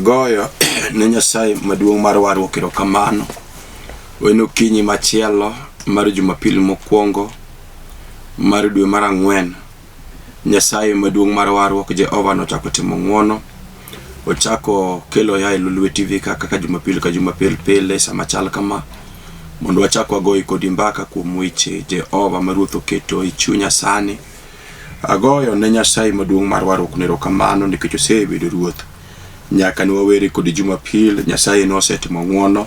Agoyo ne Nyasaye maduong' mar warruok erokamano. En okinyi machielo mar Jumapil mokwongo mar dwe mar ang'wen. Nyasaye maduong' mar warruok Jehova nochako timo ng'wono. Ochako kelo ya e Lolwe TV ka kaka Jumapil ka Jumapil pile sama chal kama mondo wachak wagoye kodi mbaka kuom weche Jehova ma Ruoth oketo e chunya sani. Agoyo ne Nyasaye maduong' mar warruok erokamano nikech osebedo Ruoth nyaka ne wawere kodi Jumapil. Nyasaye nosetimo ng'wono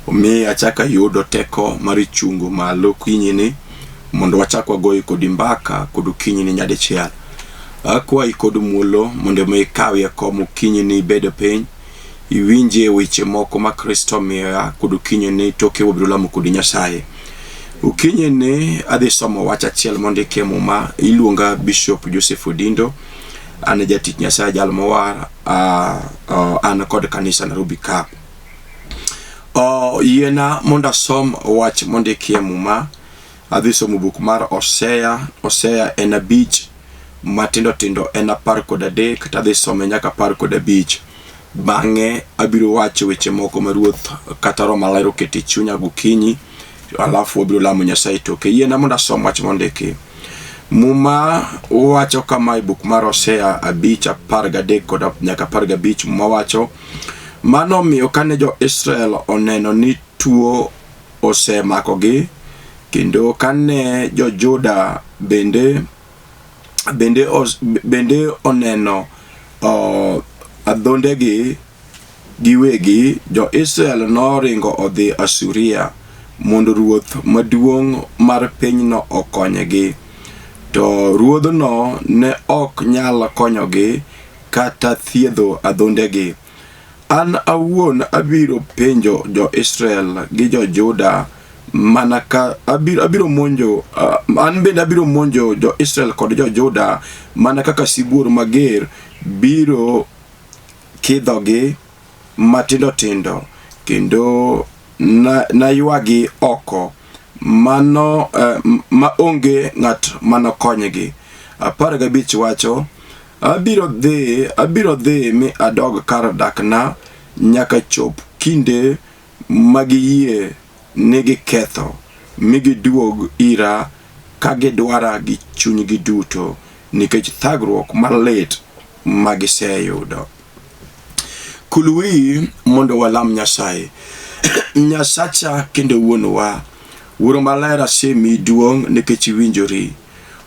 omiyo achako ayudo teko mar chungo malo okinyini mondo wachak wagoye kodi mbaka kod okinyini nyadichiel. Akwayi kod muolo mondo mi ikawie kom okinyini ibed piny iwinjie weche moko ma Kristo omiyowa kod okinyini toke wabiro lamo kodi Nyasaye. Okinyini adhi somo wach achiel mondiki e Muma iluonga Bishop Joseph Odindo an jatich Nyasaye jal mowar an kod kanisa Nairobi ka. Yiena mondo asom wach mondiki e Muma. Adhi somo buk mar Hosea. Hosea en 5 matindo tindo en 13 to adhi some nyaka 15. Bang'e abiro wacho weche moko ma Ruoth kata Roho Maler oketo e chunya gokinyi, alafu wabiro lamo Nyasaye toke. Yiena mondo asom wach mondiki. Muma wacho kama e buk mar Hosea 5:13 kod nyaka 15. Muma wacho mano omiyo kane jo-Israel oneno ni tuo osemakogi kendo kane jo-Juda bende bende os, bende oneno adhondegi giwegi, jo-Israel noringo odhi Asuria mondo ruoth maduong' mar pinyno okonygi. To ruodhno ne ok nyal konyogi kata thiedho adhondegi. An awuon abiro penjo jo-Israel gi jo-Juda mana ka abiro, abiro monjo an bende abiro monjo jo-Israel kod jo-Juda mana kaka sibuor mager biro kidhogi matindo tindo kendo naywagi oko mano ma onge ng'at manokonygi. 15 wacho abiro dhi mi adog kar dakna nyaka chop kinde ma giyie ni giketho mi giduog ira ka gidwara gi chunygi duto nikech thagruok malit ma giseyudo. Kul wiyi mondo walam Nyasaye. Nyasacha kendo Wuonwa, Wuoro Maler asemiyi duong' nikech iwinjori.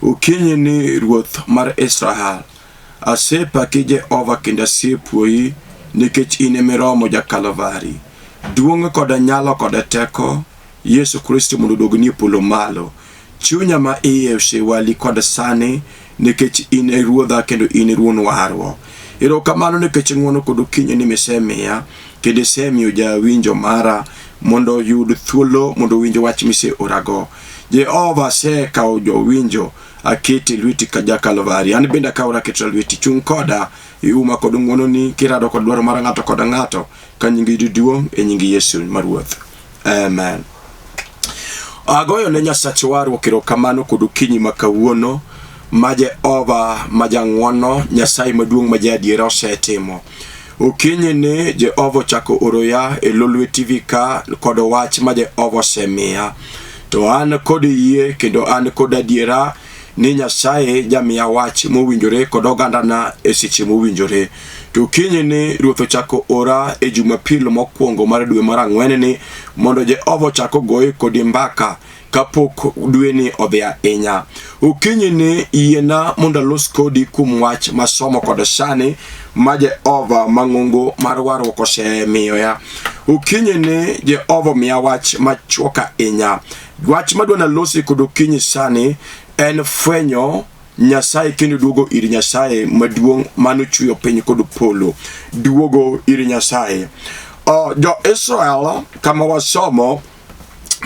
Okinyi ni Ruoth mar Israel, asepaki Jehova kendo asepuoyi nikech in emiromo ja Kalvari. Duong' koda nyalo koda teko Yesu Kristo mondo odogni e polo malo. Chunya ma iye osewali kod sani nikech in e Ruodha kendo in e Ruon warruok. Erokamano nikech ng'wono kod okinyi ni misemiya kendo isemiyo jawinjo mara mondo oyud thuolo mondo owinj wach miseorago. Jehova asekawo jowinjo akete lweti ka ja Kalvari. An bende akawora aketa lweti. Chung' koda iuma kod ng'wononi kirado kod dwaro mar ng'ato kod ng'ato ka nyingi duong' e nying Yesu ma Ruoth. Amen. Agoyo ne Nyasach warruok erokamano kod okinyi ma kawuono ma Jehova ma jang'wono Nyasaye maduong' ma jaadiera osetimo. Okinyi ni Jehova ochako oroya e Lolwe TV ka kod wach ma Jehova osemiya. To an kod yie kendo an kod adiera ni Nyasaye jamiya wach mowinjore kod ogandana e seche mowinjore. To okinyi ni Ruoth ochako ora e Jumapil mokwongo mar dwe mar ang'wen ni mondo Jehova ochak ogoye kodi mbaka kapok dweni odhi ahinya. Okinyi ni yiena mondo alos kodi kuom wach masomo kod sani ma Jehova mang'ongo mar warruok osemiyoya. Okinyi ni Jehova omiya wach machuok ahinya. Wach madwa nalosi kod okinyi sani en fwenyo Nyasaye kendo duogo ir Nyasaye maduong' manochweyo piny kod polo. Duogo ir Nyasaye. Jo-Israel kama wasomo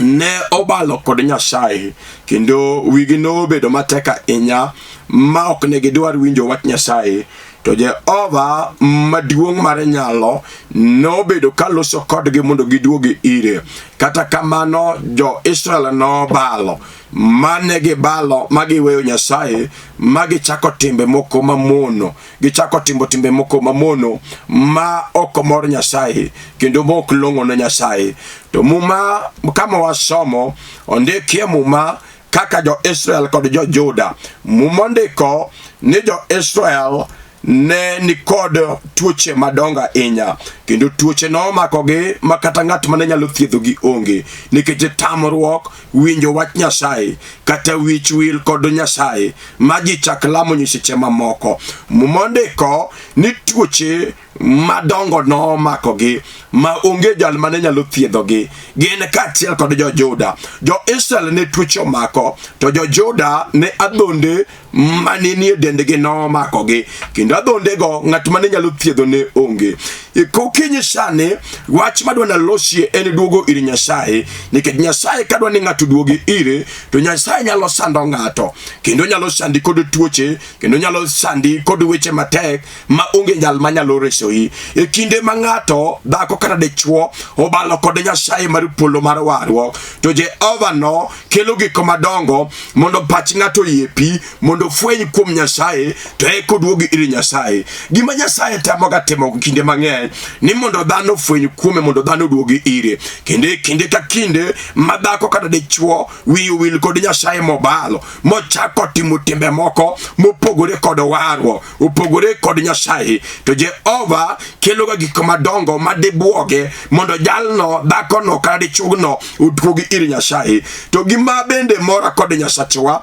ne obalo kod Nyasaye kendo wigi nobedo matek ahinya ma ok ne gidwar winjo wach Nyasaye. To Jehova maduong' mar nyalo nobedo ka loso kodgi mondo giduogi ire. Kata kamano, jo-Israel nobalo mane gibalo ma giweyo Nyasaye ma gichako timbe moko mamono, gichako timo timbe moko mamono ma ok mor Nyasaye kendo ma ok long'o ne Nyasaye. To Muma kama wasomo ondikie Muma kaka jo-Israel kod jo-Juda. Muma ondiko ni jo-Israel ne nikod tuoche madongo ahinya kendo tuoche nomakogi ma kata ng'at mane nyalo thiedhogi onge nikech tamruok winjo wach Nyasaye kata wich wil kod Nyasaye ma ji chak lamo nyiseche mamoko. Muma ondiko ni tuoche madongo nomakogi ma onge jal mane nyalo thiedhogi gin kaachiel kod jo-Juda. Jo-Israel ne tuoche omako to jo-Juda ne adhonde mane nie dendgi nomakogi kendo adhondego ng'at mane nyalo thiedho ne onge. E kokinyi sani wach madwa nalosie en duogo ir Nyasaye nikech Nyasaye kadwa ni ng'ato duogi ire to Nyasaye nyalo sando ng'ato kendo nyalo sandi kod tuoche kendo nyalo sandi kod weche matek ma onge nyal manyalo resoi. E kinde ma ng'ato, dhako kata dichwo, obalo kod Nyasaye mar polo mar warruok, to Jehova no kelo gik madongo mondo pach ng'ato oyie pi, mondo ofweny kuom Nyasaye, to eka oduogi ir Nyasaye. Gima Nyasaye temoga timo kinde mang'eny ni mondo dhano ofweny kuome, mondo dhano oduogi ire. Kendo e kinde ka kinde ma dhako kata dichwo wiye owil kod Nyasaye mobalo, mochako timo timbe moko mopogore kod warruok, opogore kod Nyasaye, to Jehova keloga gik madongo ma dibuoge mondo jalno, dhakono kata dichugno oduogi ir Nyasaye. To gima bende mora kod Nyasachwa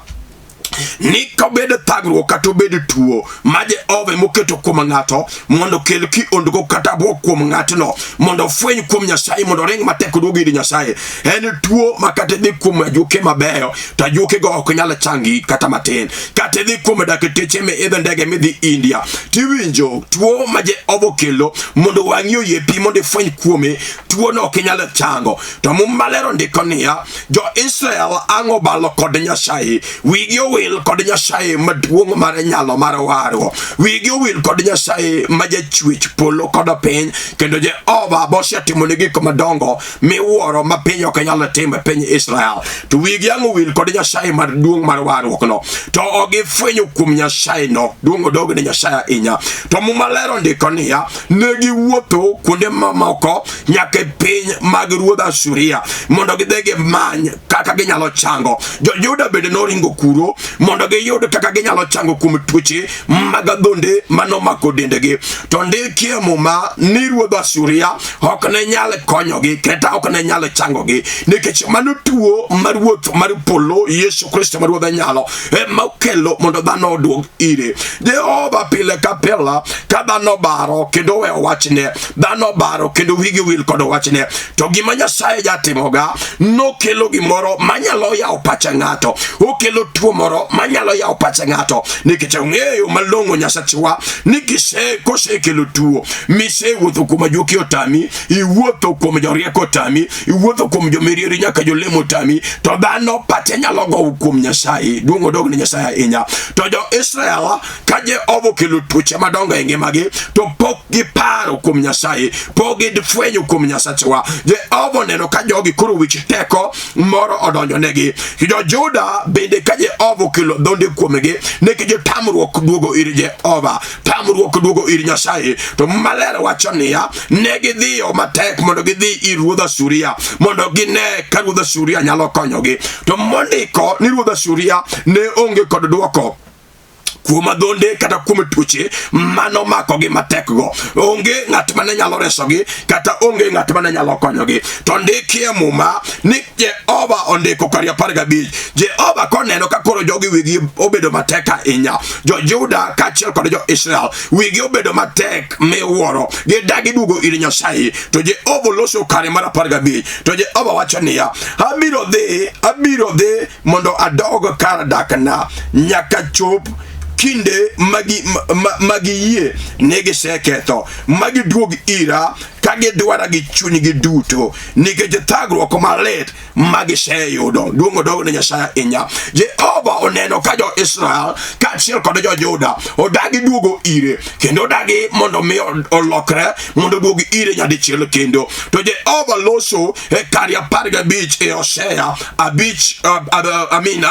ni kobed thagruok kata obed tuo ma Jehova moketo kuom ng'ato mondo okel kiondko kata bwok kuom ng'atno mondo ofweny kuom Nyasaye mondo oring matek oduog ir Nyasaye. En tuo ma kata idhi kuom ajuoke mabeyo to ajuokego ok nyal changi kata matin. Kata idhi kuom dakteche miidho ndege midhi India tiwinjo tuo ma Jehova okelo mondo wang'i oyie pi mondo ifweny kuome, tuono ok inyal chango. To Muma Maler ondiko niya, Jo-Israel ang' obalo kod Nyasaye, wigi owil kod Nyasaye maduong' mar nyalo mar warruok, wigi owil kod Nyasaye ma jachwech polo kod piny, kendo Jehova bosetimo gik madongo miwuoro ma piny ok nyal timo e piny Israel. To wigi ang' owil kod Nyasaye maduong' mar warruokno, to ok gifwenyo kuom Nyasaye no. Duong' odog ne Nyasaye ahinya. To Muma Ler ondiko niya, ne giwuotho kuonde mamoko nyaka e piny mag ruodh Asuria mondo gidhi gimany kaka ginyalo chango. Jo-Juda bende noringo kuro mondo giyud kaka ginyalo chango kuom tuoche mag adhonde manomako dendegi. To ndikie Muma ni ruodh Asuria ok ne nyal konyogi kata ok ne nyal changogi nikech mano tuo mar ruoth mar polo Yesu Kristo ma ruodh nyalo ema okelo mondo dhano oduog ire. Jehova pile ka pile ka dhano baro kendo oweyo wachne, dhano baro kendo wigi wil kod wachne, to gima Nyasaye jatimoga, nokelo gimoro manyalo yawo pacha ng'ato, okelo tuo moro manyalo yawo pacha ng'ato, nikech ong'eyo malong'o Nyasachwa ni kise kosekelo tuo misewuotho kuom ajuoke otami, iwuotho kuom jorieko otami, iwuotho kuom jomirieri nyaka jolemo otami, to dhano pache nyalo gowo kuom Nyasaye. Duong' odog ne Nyasaye ahinya. To jo-Israel ka Jehova okelo tuoche madongo e ngimagi to pok giparo kuom Nyasaye, pok gifwenyo kuom Nyasachwa. Jehova oneno ka jogi koro wich teko moro odonjonegi. Jo-Juda bende ka Jehova okelo dhonde kuomgi nikech tamruok duogo ir Jehova, tamruok duogo ir Nyasaye. To maler wacho niya, ne gidhiyo matek mondo gidhi ir ruodh Asuria mondo gine ka ruodh Asuria nyalo konyogi. To mondiko ni ruodh Asuria ne onge kod dwoko kuom adhonde kata kuom tuoche manomakogi matekgo. Onge ng'at mane nyalo resogi kata onge ng'at mane nyalo konyogi. To ndikie Muma ni Jehova ondiko kar 15. Jehova koneno ka koro jogi wigi obedo matek ahinya, jo-Juda kaachiel kod jo-Israel wigi obedo matek miwuoro, gidagi duogo ir Nyasaye. To Jehova oloso kare mar 15. To Jehova wacho niya, abiro dhi mondo adog kar dakna nyaka chop kinde ma giyie ni giseketho, ma giduog ira ka gidwara gi chunygi duto, nikech thagruok malit ma giseyudo. Duong' odog ne Nyasaye ahinya. Jehova oneno ka jo-Israel kaachiel kod jo-Juda odagi duogo ire, kendo odagi mondo mi olokre mondo oduog ire nyadichiel kendo. To Jehova loso e kar 15 e Hosea 5, I mean,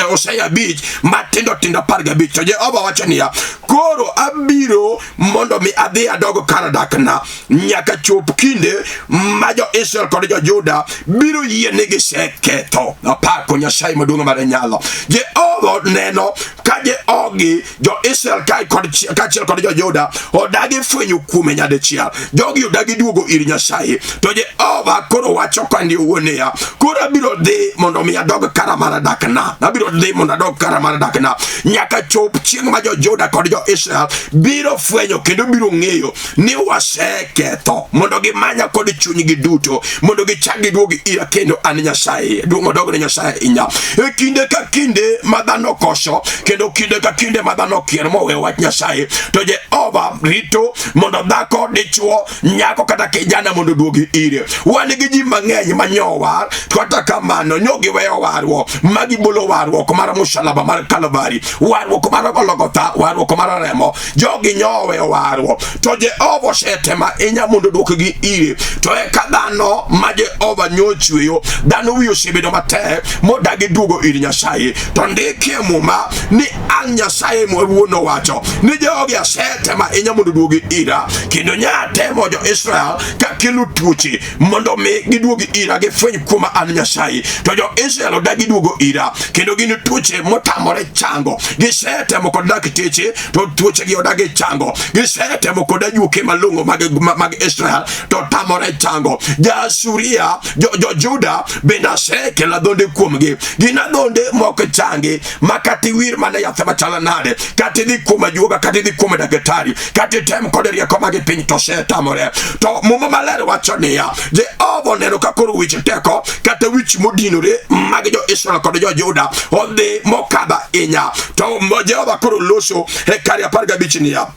Hosea 5 matindo tindo 15. To Jehova wacho niya, koro abiro mondo mi adhi adog kar dakna nyaka chop kinde ma jo-Israel kod jo-Juda biro yie ni giseketho. Apako Nyasaye maduong' mar nyalo. Jehova neno ka jogi jo-Israel kaachiel kod jo-Juda odagi fwenyo kuome nyadichiel. Jogi odagi duogo ir Nyasaye. To Jehova koro wacho kande owuon niya, koro abiro dhi mondo mi adog kara mar dakna. Abiro dhi mondo adog kara mar dakna nyaka chop chieng' ma jo-Juda kod jo-Israel biro fwenyo kendo biro ng'eyo ni waseketho, mondo gimanya kod chunygi duto, mondo gichak giduog ira kendo an Nyasaye. Duong' odog ne Nyasaye ahinya. E kinde ka kinde ma dhano koso, kendo kinde ka kinde ma dhano kier moweyo wach Nyasaye, to Jehova rito mondo dhako, dichwo, nyako kata kijana mondo oduogi ire. Wan gi ji mang'eny ma nyowar, kata kamano nyo giweyo warruok, ma gibolo warruok mar musalaba mar Kalvari, warruok mar Golgotha, warruok mar remo. Jogi nyoweyo warruok, to Jehova osetemo ahinya mondo oduokgi ire. To eka dhano ma Jehova nyochweyo, dhano wiye osebedo matek modagi duogo ir Nyasaye. To ndikie Muma ni an Nyasaye wuon owacho ni jogi asetemo ahinya mondo oduogi ira, kendo nyatemo jo-Israel kakelo tuoche mondo mi giduog ira gifweny kuoma an Nyasaye. To jo-Israel odagi duogo ira, kendo gin tuoche motamore chango. Gisetemo kod dakteche to tuochegi odagi chango. Gisetemo kod ajuoke malong'o mag Israel to tamore chango. Ja-Asuria, jo-Juda bende asekelo adhonde kuomgi. Gin adhonde mok changi, ma kata iwir mana yath machalo nade, kata idhi kuom ajuoga, kata idhi kuom daktari, kata item kod rieko mag piny to osetamore. To Muma Maler wacho niya, Jehova oneno ka koro wich teko kata wich modinore mag jo-Israel kod jo-Juda odhi mokadho ahinya. To Jehova koro loso e kare 15 niya,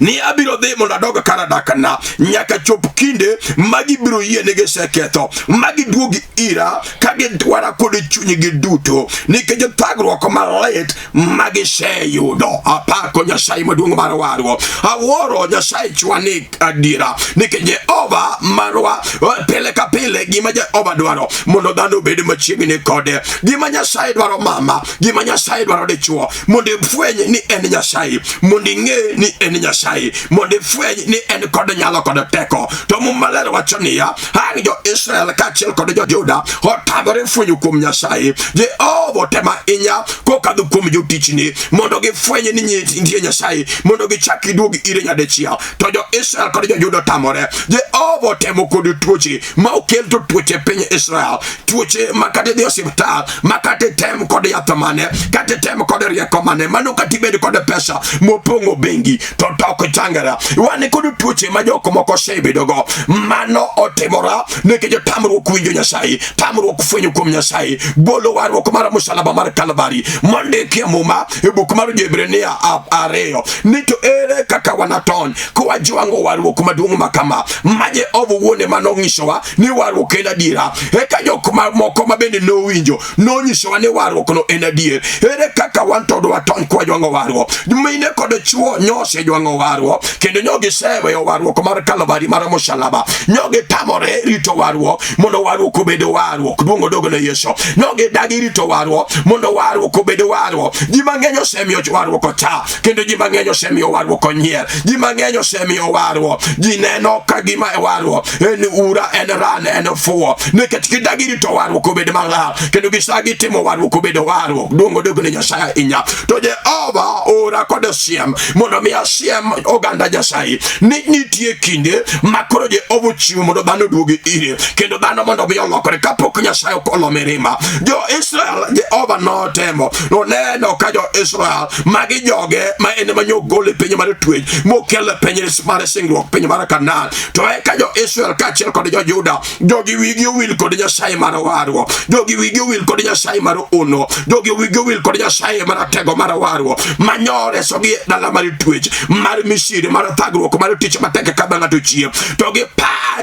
ni abiro dhi mondo adog kar dakna nyaka chop kinde ma gibiro yie ni giseketho, ma giduog ira ka gidwara kod chunygi duto, nikech thagruok malit ma giseyudo. Apako Nyasaye maduong' mar warruok. Awuoro Nyasaye chwani adiera, nikech Jehova marwa pile ka pile gima Jehova dwaro mondo dhano obed machiegni kode. Gima Nyasaye dwaro mama, gima Nyasaye dwaro dichwo, mondo ifweny ni en Nyasaye, mondo ing'e ni en Nyasaye, mondo ifweny ni en kod nyalo kod teko. To Muma Maler wacho niya, ang' jo-Israel kaachiel kod jo-Juda otamore fwenyo kuom Nyasaye, Jehova otemo ahinya kokadho kuom jotichni mondo gifweny ni nitie Nyasaye, mondo gichak giduog ire nyadichiel. To jo-Israel kod jo-Juda otamore. Jehova otemo kod tuoche ma okel to tuoche piny Israel, tuoche ma kata idhi osiptal, ma kata item kod yath mane, kata item kod rieko mane, mano kata ibed kod pesa mopong'o bengi to tok changera. Wan kod tuoche ma jok moko osebedogo, mano otimora nikech tamruok winjo Nyasaye, tamruok fwenyo kuom Nyasaye, bolo warruok mar musalaba mar Kalvari mondiki e Muma e buk mar Jo-Hibrania 2 ni to ere kaka wanatony kowajwang'o warruok maduong' ma kama, ma Jehova owuon ema nonyisowa ni warruok en adiera. Eka jok moko ma bende nowinjo nonyisowa ni warruokno en adier. Ere kaka wan to dwatony kwajwang'o warruok? Mine kod chwo nyo osejwang'o warruok, kendo nyo giseweyo warruok mar Kalvari mar musalaba. Nyo gitamore rito warruok mondo warruok obed warruok. Duong' odog ne Yesu. Nyo gidagi rito warruok mondo warruok obed warruok. Ji mang'eny osemiyo warruok ocha, kendo ji mang'eny osemiyo warruok onyier. Ji mang'eny osemiyo warruok, ji neno ka gima warruok en ura, en ran, en fuwo, nikech gidagi rito warruok obed maler, kendo gisagi timo warruok obed warruok. Duong' odog ne Nyasaye ahinya. To Jehova ora kod siem mondo mi asiem Oganda Nyasaye ni nitie kinde ma koro Jehova ochiwo mondo dhano oduogi ire kendo dhano mondo mi olokre kapok Nyasaye okolo mirima. Jo-Israel Jehova notemo noneno ka Jo-Israel magi joge ma en ema nyo ogolo e piny mar twech mokel e piny mar singruok, piny mar Kanaan. To eka Jo-Israel kaachiel kod Jo-Juda, jogi wigi owil kod Nyasaye mar warruok, jogi wigi owil kod Nyasaye mar ono, jogi wigi owil kod Nyasaye mar ratego mar warruok manyo resogi e dala mar twech mar Misri, mar thagruok, mar tich matek ka ng'ato chiem, to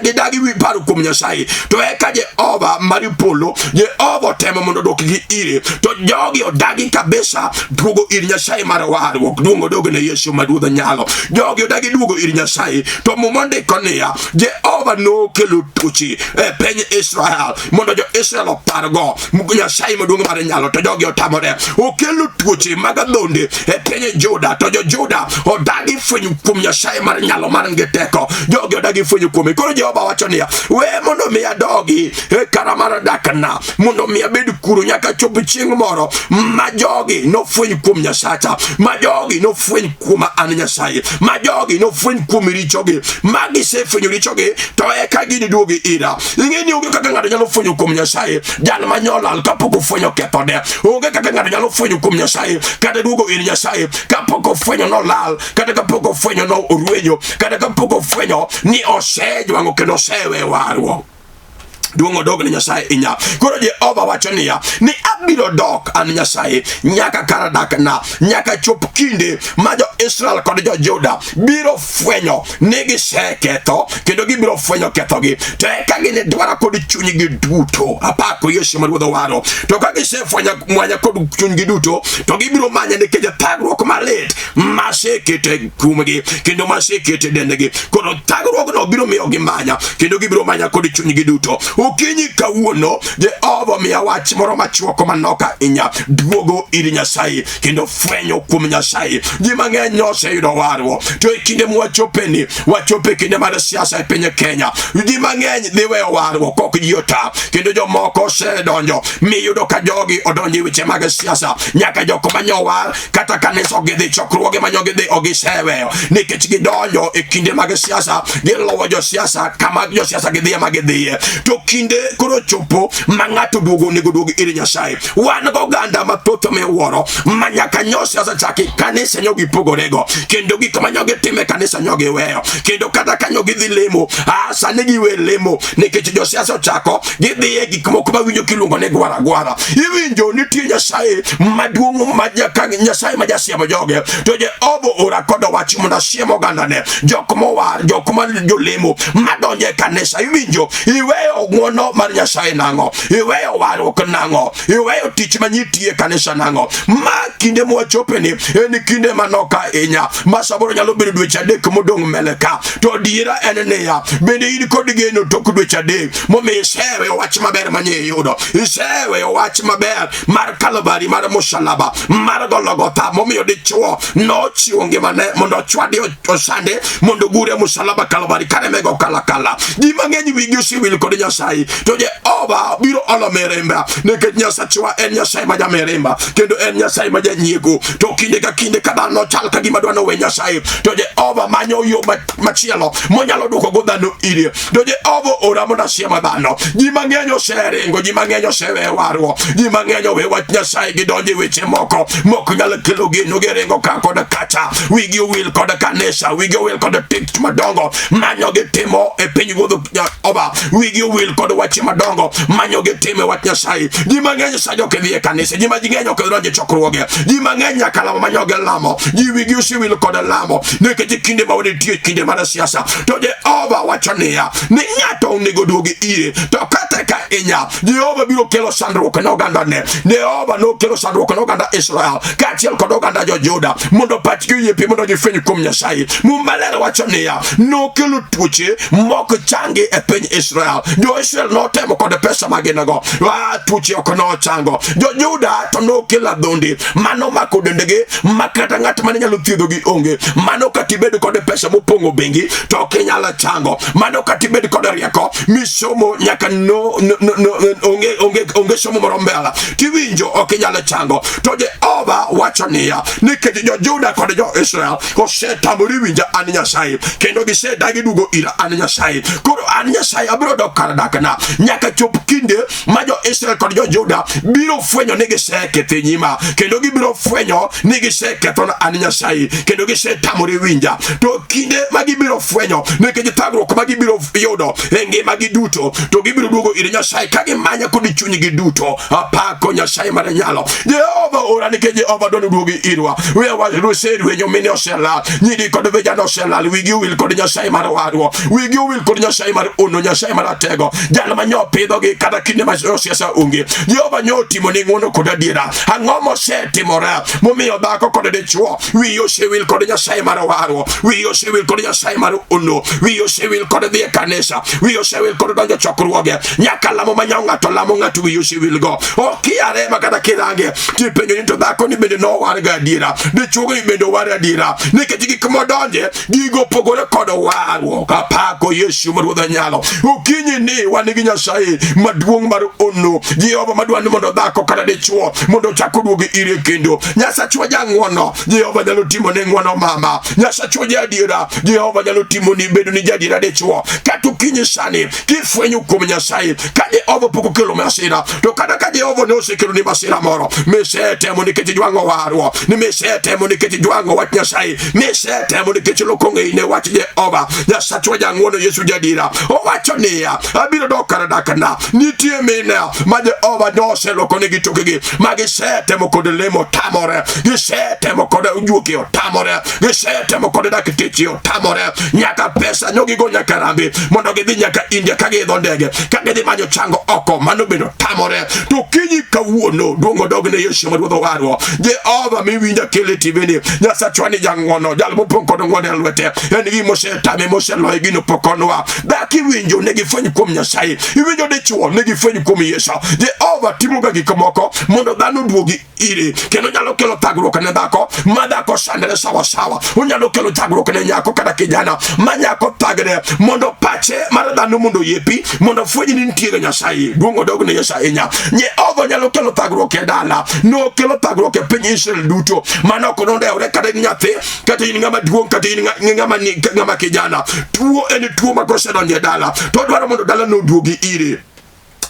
gidagi wi paro kuom Nyasaye. To eka Jehova mar polo, Jehova otemo mondo odwokgi ire, to jogi odagi kabisa duogo ir Nyasaye mar warruok. Duong' odog ne Yesu ma Ruodh nyalo. Jogi odagi duogo ir Nyasaye. To Muma ondiko niya, Jehova nokelo tuoche e piny Israel mondo jo-Israel opargo Nyasaye maduong' mar nyalo, to jogi otamore. Okelo tuoche mag adhonde e piny Juda, to jo-Juda odagi fwenyo kuom Nyasaye mar nyalo mar gi teko. Jogi odagi fwenyo kuome. Koro Jehova wacho niya, we mondo mi adogi e kara mar dakna, mondo mi abed kuro nyaka chop chieng' moro ma jogi nofweny kuom Nyasacha, ma jogi nofweny kuoma an Nyasaye, ma jogi nofweny kuom richogi, ma gisefwenyo richogi to eka giniduogi ira. Ing'e ni onge kaka ng'ato nyalo fwenyo kuom Nyasaye jal ma nyolal kapok ofwenyo kethone. Onge kaka ng'ato nyalo fwenyo kuom Nyasaye kata duogo ir Nyasaye kapok ofwenyo nolal, kata kapok ofwenyo no orwenyo, kata kapok ofwenyo ni osejwang'o kendo osewe warruok. Duong' odog ne Nyasaye inya. Koro Jehova wacho niya, ni abiro dok an Nyasaye nyaka kar dakna, nyaka chop kinde ma jo-Israel kod jo-Juda biro fwenyo ni giseketho kendo gibiro fwenyo kethogi, to eka ginidwara kod chunygi duto. Apako Yesu ma Ruodh owaro. To ka gisefwenyo mwanya kod chunygi duto, to gibiro manya nikech thagruok malit maseketo e kuomgi kendo maseketo e dendgi. Koro thagruokno biro miyo gimanya kendo gibiro manya kod chunygi duto. Okinyi kawuono Jehova omiya wach moro machuok manok ahinya, duogo ir Nyasaye kendo fwenyo kuom Nyasaye. Ji mang'eny oseyudo warruok, to e kinde mwachopeni, wachopo e kinde mar siasa e piny Kenya, ji mang'eny dhi weyo warruok kok ji ota, kendo jomoko osedonjo miyudo ka jogi odonjo e weche mag siasa, nyaka jok manyowar kata kanisa ok gidhi, chokruoge manyo gidhi ok giseweyo nikech gidonjo e kinde mag siasa, giluwo josiasa kama josiasa gidhiye ma gidhiye. To kinde koro chopo ma ng'ato duogo onego duog ir Nyasaye. Wan goganda mathoth miwuoro ma nyaka nyo siasa chaki kanisa nyo gipogorego, kendo gik ma nyo gitimo e kanisa nyo giweyo, kendo kata kanyo gidhi lemo, sani giwe lemo nikech josiasa ochako gidhi e gik moko mawinjo kiluongo ni gwara gwara. Iwinjo nitie Nyasaye maduong' ma Nyasaye ma jasiemo joge, to Jehova ora kod wach mondo asiem ogandane, jok mowar, jok ma jolemo madonjo e kanisa. Iwinjo iweyo ng'wono mar Nyasaye nang'o? Iweyo warruok nang'o? Iweyo tich ma nitie e kanisa nang'o? Ma kinde mwachopeni en kinde manok ahinya, ma samoro nyalo bedo dweche 3 modong' mbele ka. To adiera en niya, bende in kod geno tok dweche 3 momiyo iseweyo wach maber manye iyudo, iseweyo wach maber mar Kalvari, mar musalaba, mar Golgotha, momiyo dichuo nochiwo ngimane mondo ochwadi osande mondo ogure musalaba Kalvari karemego kalakala. Ji mang'eny wigi osewil kod Nyasaye, to Jehova biro olo mirimba nikech Nyasachwa en Nyasaye ma jamirimba kendo en Nyasaye ma janyiego. To kinde ka kinde ka dhano chal ka gima dwa nowe Nyasaye, to Jehova manyo yo machielo monyalo duokogo dhano ire. To Jehova ora mondo asiem dhano. Ji mang'eny oseringo, ji mang'eny oseweyo warruok, ji mang'eny owe wach Nyasaye, gidonjo e weche moko mok nyal kelo geno, giringo ka kod kacha, wigi owil kod kanisa, wigi owil kod tich madongo manyo gitimo e piny Ruodh Jehova, wigi owil kod weche madongo manyo gitimo e wach Nyasaye. Ji mang'eny sani ok dhi e kanisa, ji mang'eny ok donjo e chokruoge, ji mang'eny nyaka lamo manyo gilamo, ji wigi osewil kod lamo nikech kinde ma wanitie kinde mar siasa. To Jehova wacho niya, ni ng'ato onego duogi ire, to kata ka inya, Jehova biro kelo sandruok ne ogandane. Jehova nokelo sandruok ne oganda Israel kaachiel kod oganda jo-Juda mondo pachgi oyiepi mondo gifweny kuom Nyasaye. Muma maler wacho niya, nokelo tuoche mok changi e piny Israel. Jo Jo-Israel notemo kod pesa ma gin go, tuoche ok nochango. Jo-Juda to nokelo adhondi mano mako dendgi ma kata ng'at mane nyalo thiedhogi onge. Mano kata ibed kod pesa mopong'o bengi to ok inyal chango. Mano kata ibed kod rieko misomo nyaka no, no, no, no, onge, onge, onge somo moro mbele tiwinjo ok inyal chango. To Jehova wacho niya, nikech jo-Juda kod jo-Israel osetamori winja an Nyasaye kendo gisedagi duogo ira an Nyasaye, koro an Nyasaye abiro dok kar dakna nyaka chop kinde ma jo-Israel kod jo-Juda biro fwenyo ni giseketho e nyima kendo gibiro fwenyo ni gisekethona an Nyasaye kendo gisetamore winja. To kinde ma gibiro fwenyo nikech thagruok ma gibiro yudo e ngimagi duto, to gibiro duogo ir Nyasaye ka gimanya kod chunygi duto. Apako Nyasaye mar nyalo. Jehova ora nikech Jehova dwaro duogi irwa. We waserwenyo mine oselal, nyiri kod vijana oselal, wigi owil kod Nyasaye mar warruok, wigi owil kod Nyasaye mar ono, Nyasaye mar atego, jal ma nyo pidhogi kata kinde ma siasa onge. Jehova nyo otimo ni ng'wono kod adiera. Ang'o mosetimore momiyo dhako kod dichwo wiyi osewil kod Nyasaye mar warruok, wiyi osewil kod Nyasaye mar ono, wiyi osewil kod dhi e kanisa, wiyi osewil kod donjo chokruoge, nyaka lamo ma nyawo ng'ato lamo ng'ato wiyi osewilgo. Okiare ma kata kirange tipenjo ni to dhako ni bende nowar ga adiera, dichwo ni bende owar adiera, nikech gik modonje gigo opogore kod warruok. Apako Yesu ma Ruodh anyalo. Okinyi ni wan gi Nyasaye maduong' mar ono, Jehova madwa ni mondo dhako kata dichwo mondo ochak oduogi ire kendo. Nyasachwa jang'wono, Jehova nyalo timo ne ng'wono mama. Nyasachwa jaadiera, Jehova nyalo timo ni bedo ni jaadiera dichwo. Kata okinyi sani kifwenyo kuom Nyasaye ka Jehova pok okelo masira, to kata ka Jehova ne osekelo ni masira moro, misetemo nikech ijwang'o warruok, ni misetemo nikech ijwang'o wach Nyasaye, misetemo nikech loko ng'eyi ne wach Jehova. Nyasachwa jang'wono, Yesu jadiera, owacho niya, abiro dok kar dakna. Nitie mine ma Jehova noselokonegi tokegi, ma gisetemo kod lemo otamore, gisetemo kod juogi otamore, gisetemo kod dakteche otamore, nyaka pesa nyogigo nyaka rambe mondo gidhi nyaka India ka giidho ndege ka gidhi manyo chango oko, mano bende otamore. To kinyi kawuono duong' odog ne Yesu ma Ruodh owarwa. Jehova miwinja kele TV ni, Nyasachwa ni jang'wono, jal mopong' kod ng'wono e lwete, en gima osetame moseloye gino pok onwa. Dhako iwinjo ne gifweny kuom Nyasaye, iwinjo dichwo ne gifweny kuom Yesu. Jehova timoga gik moko mondo dhano oduogi ire, kendo nyalo kelo thagruok ne dhako ma dhako sandre sawasawa. Onyalo kelo thagruok ne nyako kata kijana ma nyako thagre mondo pache mar dhano mondo oyepi, mondo ofweny ni nitiere Nyasaye. Duong' odog ne Yesu ahinya. Jehova nyalo kelo thagruok e dala, nokelo thagruok e piny Israel duto. Mano ok nodewre kata in nyathi, kata in ng'ama duong', kata in ng'ama kijana. Tuo en tuo ma kosedonjo e dala to odwaro mondo dala noduogi ire.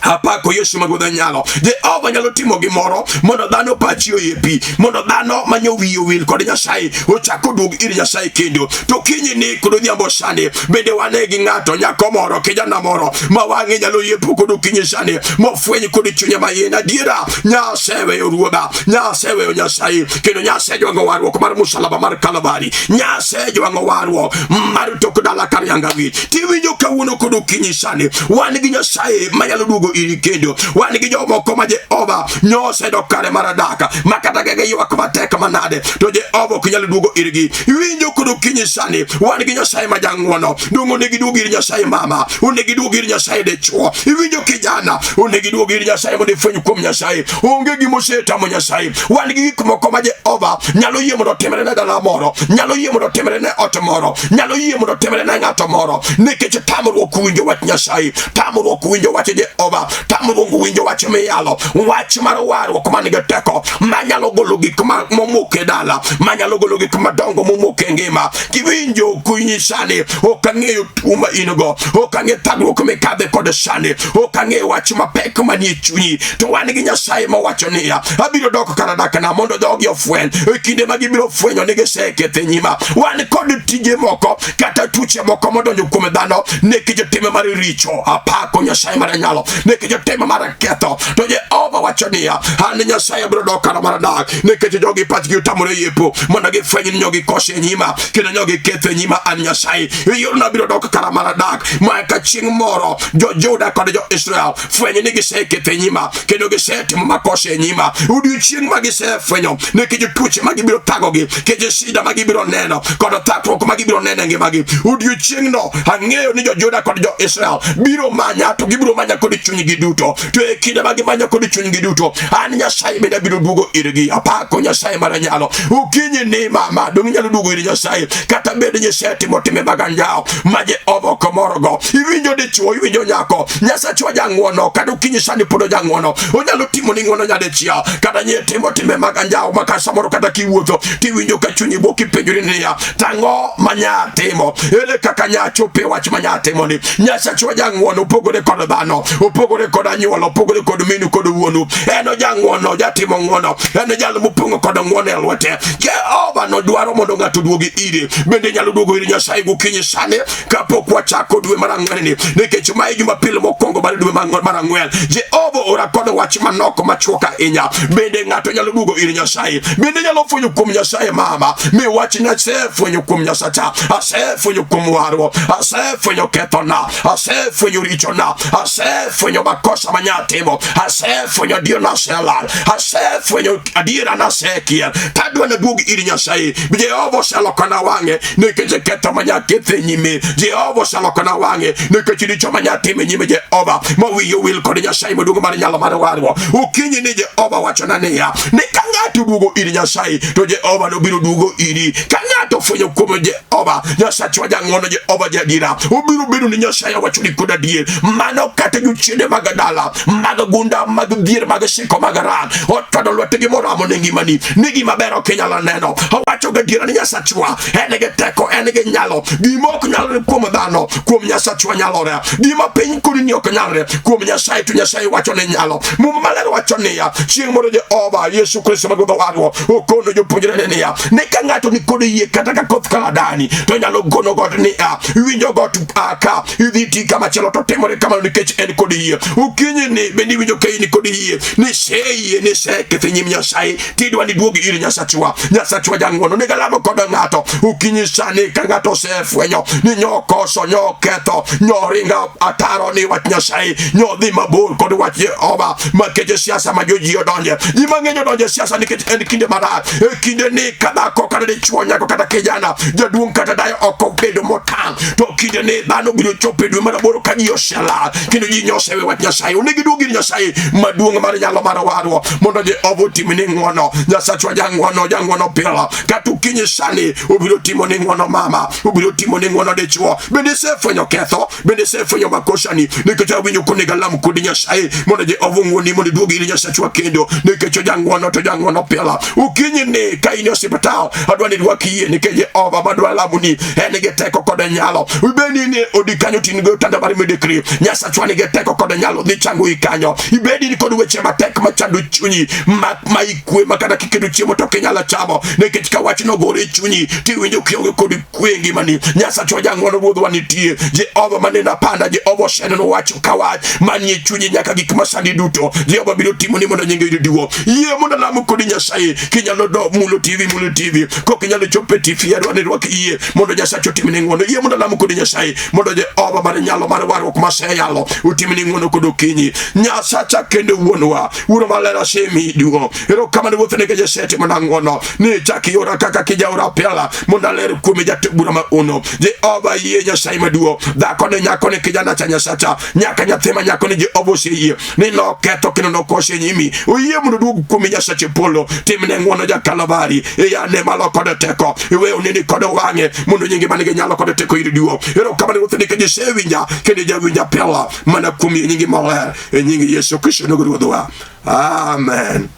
Apako Yesu ma Ruodh nyalo. Jehova nyalo timo gimoro mondo dhano pachi oyepi, mondo dhano manyo wiye owil kod Nyasaye ochak oduog ir Nyasaye kendo. To kinyi ni kod odhiambo sani bende wane gi ng'ato, nyako moro, kijana moro ma wang'e nyalo yepo kod okinyi sani, mofweny kod chunye mayin adiera, nyaseweyo Ruodha, nyaseweyo Nyasaye, kendo nyasejwang'o warruok mar musalaba mar Kalvari, nyasejwang'o warruok mar tok dala kar yanga wich. Tiwinjo kawuono kod okinyi sani wan gi Nyasaye manyalo duogo iri kendo. Wan gi jomoko ma Jehova nyosedok kare mar adaka, ma kata ka giywak matek manade to Jehova ok nyal duogo irgi. Iwinjo kod okinyi sani wan gi Nyasaye ma jang'wono. Donge onego iduog ir Nyasaye mama, onego iduog ir Nyasaye dichwo. Iwinjo kijana, onego iduog ir Nyasaye mondo ifweny kuom Nyasaye. Onge gima osetamo Nyasaye. Wan gi gik moko ma Jehova nyalo yie mondo otimre ne dala moro, nyalo yie mondo otimre ne ot moro, nyalo yie mondo otimre ne ng'ato moro, nikech tamruok winjo wach Nyasaye, tamruok winjo wach Jehova, tamruok winjo wach miyalo, wach mar warruok man gi teko manyalo golo gik momuk e dala, manyalo golo gik madongo momuk e ngima. Kiwinjo kunyi sani, ok ang'eyo tuo ma in go, ok ang'eyo thagruok mikadhe kod sani, ok ang'eyo wach mapek manie chunyi, to wan gi Nyasaye mawacho niya, abiro dok kar dakna mondo dhogi ofweny e kinde ma gibiro fwenyo ni giseketho e nyima. Wan kod tije moko kata tuche moko modonjo kuom dhano nikech time mar richo. Apako Nyasaye mar nyalo. Nikech otimo mar ketho. To Jehova wacho niya, an Nyasaye abiro dok kara mar dak, nikech jogi pachgi otamore yepo mondo gifweny ni nyogi koso e nyima kendo nyogi ketho e nyima an Nyasaye. Yorna biro dok kara mar dak, ma ka chieng' moro jo-Juda kod jo-Israel fwenyo ni giseketho e nyima kendo gisetimo makosa e nyima. Odiechieng' ma gisefwenyo nikech tuoche ma gibiro thagogi, kech shida ma gibiro neno kod thagruok ma gibiro neno e ngimagi. Odiechieng'no ang'eyo ni jo-Juda kod jo-Israel biro manya to gibiro manya kod chunygi duto. To e kinde ma gimanya kod chunygi duto, an Nyasaye bende abiro duogo irgi. Apako Nyasaye mar nyalo. Okinyi ni mama, donge inyalo duogo ir Nyasaye kata bed ni isetimo timbe mag anjawo ma Jehova ok morgo. Iwinjo dichwo, iwinjo nyako, Nyasachwa jang'wono, kata okinyi sani pod ojang'wono. Onyalo timoni ng'wono nyadichiel, kata nyie timo timbe mag anjawo ma ka samoro kata kiwuotho tiwinjo ka chunyi buok kipenjori niya, tang'o ma nya timo? Ere kaka nya chopo e wach ma nya timo ni? Nyasachwa jang'wono, opogore kod dhano, opogore kod anyuola, opogore kod minu kod wuonu. En ojang'wono, jatimo ng'wono, en jal mopong'o kod ng'wono e lwete. Jehova nodwaro mondo ng'ato oduogi ire. Bende inyalo duogo ir Nyasaye gokinyi sani kapok wachako dwe mar ang'wen ni, nikech mae Jumapil mokwongo mar dwe mar ang'wen. Jehova ora kod wach manok machuok ahinya. Bende ng'ato nyalo duogo ir Nyasaye? Bende nyalo fwenyo kuom Nyasaye mama? Mi wach ni asefwenyo kuom Nyasacha, asefwenyo kuom warruok, asefwenyo kethona, asefwenyo richona, asefwenyo makosa manyatimo, asefwenyo adier naselal, asefwenyo adiera nasekier. Tadwa naduog ir Nyasaye. Jehova oselokona wang'e nikech ketho manyaketho e nyime. Jehova oselokona wang'e nikech richo manyatimo e nyime Jehova, ma wiye owil kod Nyasaye maduong' mar nyalo mar warruok. Okinyi ni Jehova wachona niya, ni ka ng'ato oduogo ir Nyasaye to Jehova nobiro duogo iri. Ka ng'ato ofwenyo kuom Jehova, Nyasachwa jang'wono, Jehova jaadiera, obiro bedo ni Nyasaye owacho ni kod adier. Mano kata jochiende mag dala, mag gunda, mag dhier, mag siko, mag ran, otwado lwetgi moramo ne ngimani, ni gima ber ok inyalo neno. Owacho gadiera ni Nyasachwa en gi teko, en gi nyalo. Gima ok nyalre kuom dhano, kuom Nyasachwa nyalore. Gima piny koni ni ok nyalre, kuom Nyasaye to Nyasaye wacho ni nyalo. Muma maler wacho niya, chieng' moro Jehova Yesu Kristo ma Ruodh warruok okono jopuonjrene niya, ni ka ng'ato ni kod yie kata ka koth kaladani to nyalo gono got niya, iwinjo got a ka idhi ti kama chielo to timore kamano nikech en kod yie. Okinyi ni bende iwinjo ka in kod yie ni seyie ni seketho e nyim Nyasaye tidwa ni duogi ir Nyasachwa. Nyasachwa jang'wono ni galamo kod ng'ato okinyi sani ka ng'ato osefwenyo ni nyo koso nyo ketho nyo ringo ataro ni wach Nyasaye nyo dhi mabor kod wach Jehova makech siasa ma joji odonje. Ji mang'eny odonje e siasa nikech en kinde marach. E kinde ni ka dhako kata dichwo nyako kata kijana jaduong' kata dayo ok obedo motang' to kinde ni dhano biro chopo e dwe mar aboro ka ji oselal kendo ji nyosewe wach Nyasaye. Onego iduog ir Nyasaye maduong' mar nyalo mar warruok mondo Jehova otimni ng'wono. Nyasachwa jang'wono, jang'wono pile. Kata okinyi sani obiro timoni ng'wono mama, obiro timoni ng'wono dichwo. Bende isefwenyo ketho? Bende isefwenyo makosani? Nikech awinjo konego alam kodi Nyasaye mondo Jehova ong'wonni mondo iduog ir Nyasachwa kendo, nikech ojang'wono to jang'wono pile. Okinyi ni ka in e osiptal, adwa ni irwak yie nikech Jehova madwa lamoni en gi teko kod nyalo. Ibed ni in e odi kanyo to in gi otanda mar midekre, Nyasachwa nigi teko kod nyalo dhi chango i kanyo. Ibed in kod weche matek machando chunyi ma ikwe ma kata kiketo chiemo to ok inyalo chamo nikech ka wachno ogore e chunyi tiwinjo kionge kod kwe e ngimani. Nyasachwa jang'wono ruodhwa nitie, Jehova maneno apanda, Jehova oseneno wach ka wach manie chunyi nyaka gik masandi duto. Jehova biro timoni mondo nyinge oyud duong'. Yie mondo alam kodi Nyasaye, kinyalo do mulo TV, mulo TV, kok inyalo chopo e TV, adwa ni irwak yie mondo Nyasache otimni ng'wono. Yie mondo alam kodi Nyasaye mondo Jehova mar nyalo mar warruok maseyalo otimni ng'wono kod okinyi. Nyasacha kendo wuonwa, Wuoro maler asemiyi duong'. Erokamano Ruoth nikech isetimona ng'wono ni ichak iora kaka kijaora pela mondo aler kuomi jatend bura ma uno. Jehova yie Nyasaye maduong', dhakoni, nyakoni, kijana cha Nyasacha, nyaka nyathi ma nyakoni Jehova oseyie ni noketho kendo nokoso e nyimi. Oyie mondo oduog kuomi Nyasache polo, timne ng'wono ja Kalvari, iyane malo kod teko, iwe oneni kod wang'e mondo nyingi man gi nyalo kod teko ir duong'. Erokamano Ruoth nikech isewinja kendo ijawinja pela mana kuom nyingi maler e nying Yesu Kristo nogo Ruodhwa. Amen.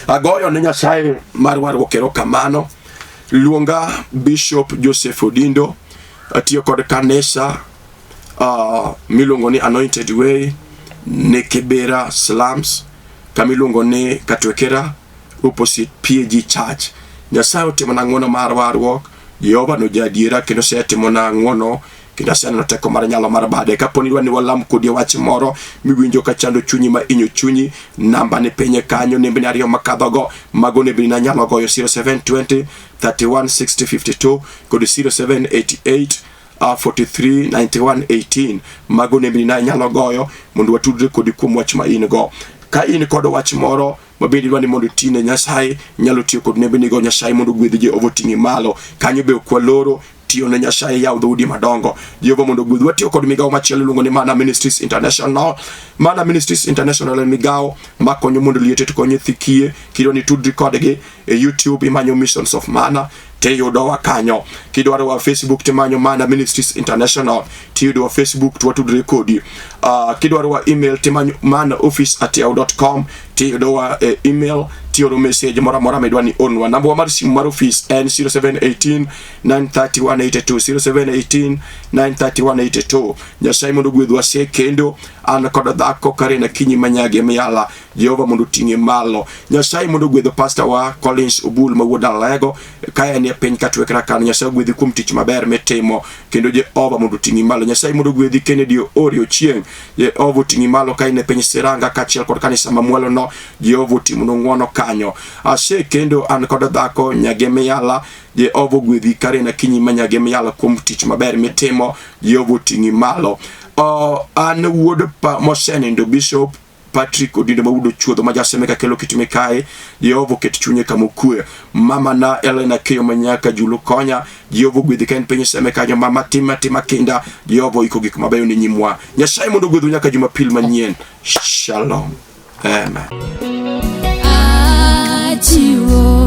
Agoyo ne Nyasaye mar warruok erokamano. Luonga Bishop Joseph Odindo, atiyo kod kanisa miluongo ni Anointed Way ne Kibera Slums, kama iluongo ni Katwekera opposite PAG Church. Nyasaye otimona ng'wono mar warruok. Jehova no jaadiera kendo osetimona ng'wono. Kendo aseneno teko mar nyalo mar bade. Kapo ni idwa ni walam kodi e wach moro miwinjo ka chando chunyi ma inyo chunyi, namba ni piny kanyo, nembni ariyo makadhogo, mago nembni nanyalo goyo 0720 31 60 52 kod 0788 43 91 18. Mago nembni na inyalo goyo mondo watudre kodi kuom wach ma in go. Ka in kod wach moro ma bende idwa ni mondo iti ne Nyasaye, inyalo tiyo kod nembni go. Nyasaye mondo ogwedhi, Jehova oting'i malo. Kanyo be ok waloro tiyo ne Nyasaye, yaw dhoudi madongo. Jehova mondo ogwedhi. Watiyo kod migawo machielo iluongo ni Mana Ministries International. Mana Ministries International en migawo makonyo mondo liete to konyo nyithi kiye. Kidwa ni tudri kodgi e YouTube, imanyo Missions of Mana tiyudowa kanyo. Kidwaro wa Facebook, timanyo Mana Ministries International, tiyudowa Facebook to watudre kodi. Kidwaro wa email, timanyo manaoffice@yahoo.com, tiyudowa e email, tioro message moro amora midwa ni ornwa. Namba wa mar simu mar office en 0718 931 82, 0718 931 82. Nyasaye mondo ogwedhwa se kendo an kod dhako Karen Akinyi Manyagi Miala. Jehova mondo oting'e malo. Nyasaye mondo ogwedho pastor wa Collins Obul ma wuod Alego ka en e piny Katwekra kan. Nyasaye ogwedhi kuom tich maber mitimo kendo Jehova mondo oting'i malo. Nyasaye mondo ogwedhi Kennedy Ori Ochieng. Jehova oting'i malo ka in e piny Siranga kaachiel kod kanisa mamwalo no. Jehova otimonu ng'wono kanyo. Ase kendo an kod dhako Nyage Miyala. Jehova ogwedhi Karen Akinyi Manyage Miyala kuom tich maber mitimo. Jehova oting'i malo. An wuod pa mosenindo Bishop Patrick Odindo mawuod Chuodho ma jaseme kakelo kit mikae. Jehova oket chunye kama okwe. Mama na Elena Keyo Manyaka Julu Konya, Jehova ogwedhi ka en piny seme kanyo. Mama tima tima kinda, Jehova oiko gik mabeyo ni nyimwa. Nyasaye mondo ogwedhu nyaka Jumapil manyien. Shalom. Amen. Achiwo.